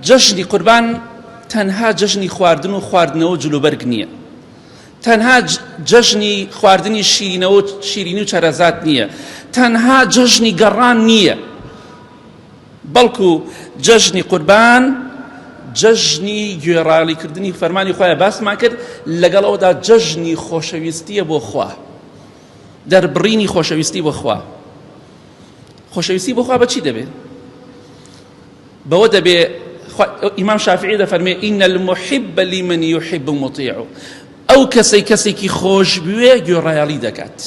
جەژنی قوربان تەنها جەژنی خواردن و خواردنەوە جلوبەرگ نییە تەنها جەژنی خواردنی شیرینەوە شیرینی و چەرەزات نییە تەنها جەژنی گەڕان نییە بەڵکو جەژنی قوربان جەژنی گوێڕاڵیکردنی فەرمانی خۆیان باسمان کرد لەگەڵ ئەودا جەژنی خۆشەویستیە بۆ خوا دەربڕینی خۆشەویستی بۆ خوا خۆشەویستی بۆ خوا بەچی دەبێت بەوە دەبێ ئیمام شافعی دەفەرمێ إن المحب لمن يحب مطيع ئەو کەسەی کەسێکی خۆش بوێ گوێڕایەڵی دەکات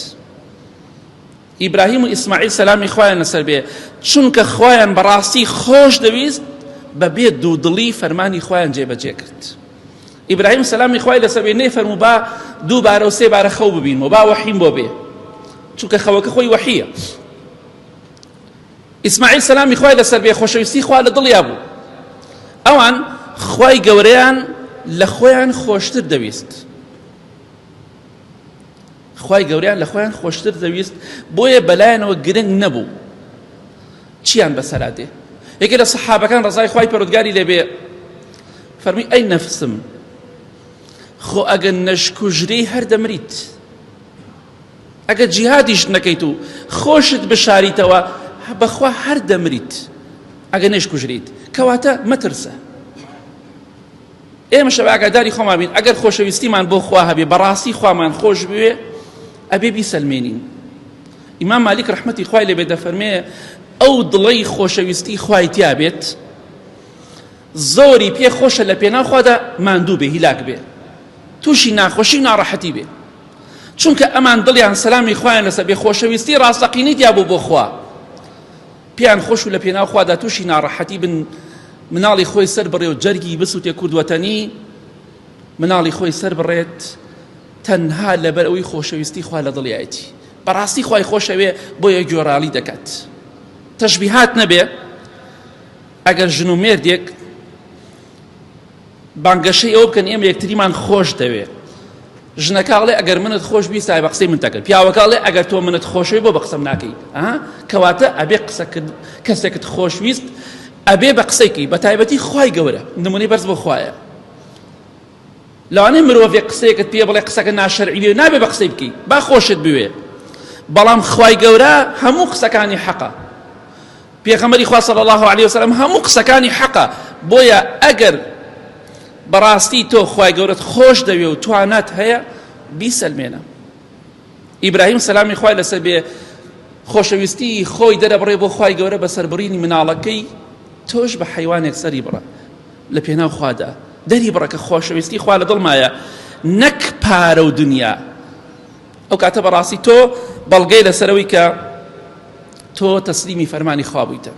ئیبراهیم و ئیسماعیل سەلامی خوایان لەسەر بێ چونکە خوایان بەڕاستی خۆش دەویست بەبێ دوودڵی فەرمانی خوایان جێبەجێ کرد ئیبراهیم سەلامی خوای لەسەر بێ نەیفەرموو با دووبارە و سێ بارە خەو ببینمەوە با وەحیم بۆ بێ چونکە خەوەکە خۆی وەحیە ئیسماعیل سەلامی خوای لەسەر بێ خۆشەویستی خوا لە دڵیا بوو ئەوان خوای گەورەیان لە خۆیان خۆشتر دەویست خوای گەوریان لە خۆیان خۆشتر دەویست بۆیە بەلایەنەوە گرنگ نەبوو چیان بەسەرا دێ یەکێ لە سەحابەکان ڕزای خوای پەرودگاری لێبێ فەرمی ئەی نەفسم خۆ ئەگەر نەشکوژری هەر دەمریت ئەگەر جیهادیش نەکەیت و خۆشت بشاریتەوە بەخوا هەر دەمریت ئەگەر نەشکوژریت کەواتە مەترسە ئێمەش ئەبێ ئاگاداری خۆمان بین ئەگەر خۆشەویستیمان بۆ خوا هەبێ بەڕاستی خوامان خۆش بوێ ئەبێ بیسەلمێنین ئیمام مالیک ڕەحمەتی خوای لێبێ دەفەرمێ ئەو دڵەی خۆشەویستی خوای تیا بێت زۆری پێ خۆشە لە پێناو خوادا ماندوو بێ هیلاک بێ تووشی ناخۆشی و ناڕەحەتی بێ چونکە ئەمان دڵیان سەلامی خوایان لەسەر بێ خۆشەویستی ڕاستەقینەی تیا بوو بۆ خوا پێیان خۆش و لە پێناو خوادا تووشی ناڕەحەتی بن مناڵی خۆی سەر بڕێ و جەرگی بسووتێ کورد وەتەنی مناڵی خۆی سەر بڕێت تەنها لەبەر ئەوەی خۆشەویستی خوا لە دڵیایەتی بەڕاستی خوای خۆشەوێ بۆیە گۆڕاڵی دەکات تەشبیهات نەبێ ئەگەر ژن و مێردێک بانگەشەی ئەوە بکەن ئێمە یەکتریمان خۆش دەوێ ژنەکە ئەڵێ ئەگەر منت خۆش بیستای بە قسەی من دەکرد پیاوەکە ئەڵێ ئەگەر تۆ منت خۆشەوی بۆ بە قسەم ناکەی کەواتە ئەبێ قسەکرد کەسێکت خۆشویست ئەبێ بە قسەیکی بە تایبەتی خوای گەورە نمونەی بەرز بۆ خوایە لەوانەیە مرۆڤێک قسەیەکت پێ بڵێ قسەکە ناشەرعی بێ نابێ بە قسەی بکەی با خۆشت بوێ بەڵام خوای گەورە هەموو قسەکانی حەقە پێغەمبەری خوا صلی اللە علیە وسلم هەموو قسەکانی حەقە بۆیە ئەگەر بەڕاستی تۆ خوای گەورەت خۆش دەوێ و توانات هەیە بیسەلمێنە ئیبراهیم سەلامی خوای لەسەر بێ خۆشەویستی خۆی دەرەبڕێ بۆ خوای گەورە بە سەربڕینی مناڵەکەی تۆش بە حیوانێک سەری بڕە لە پێناو خوادا دەری بڕە کە خۆشەویستی خوا لە دڵمایە نەک پارە و دنیا ئەو کاتە بەڕاستی تۆ بەڵگەی لەسەرەوەی کە تۆ تەسلیمی فەرمانی خوا بوویتە.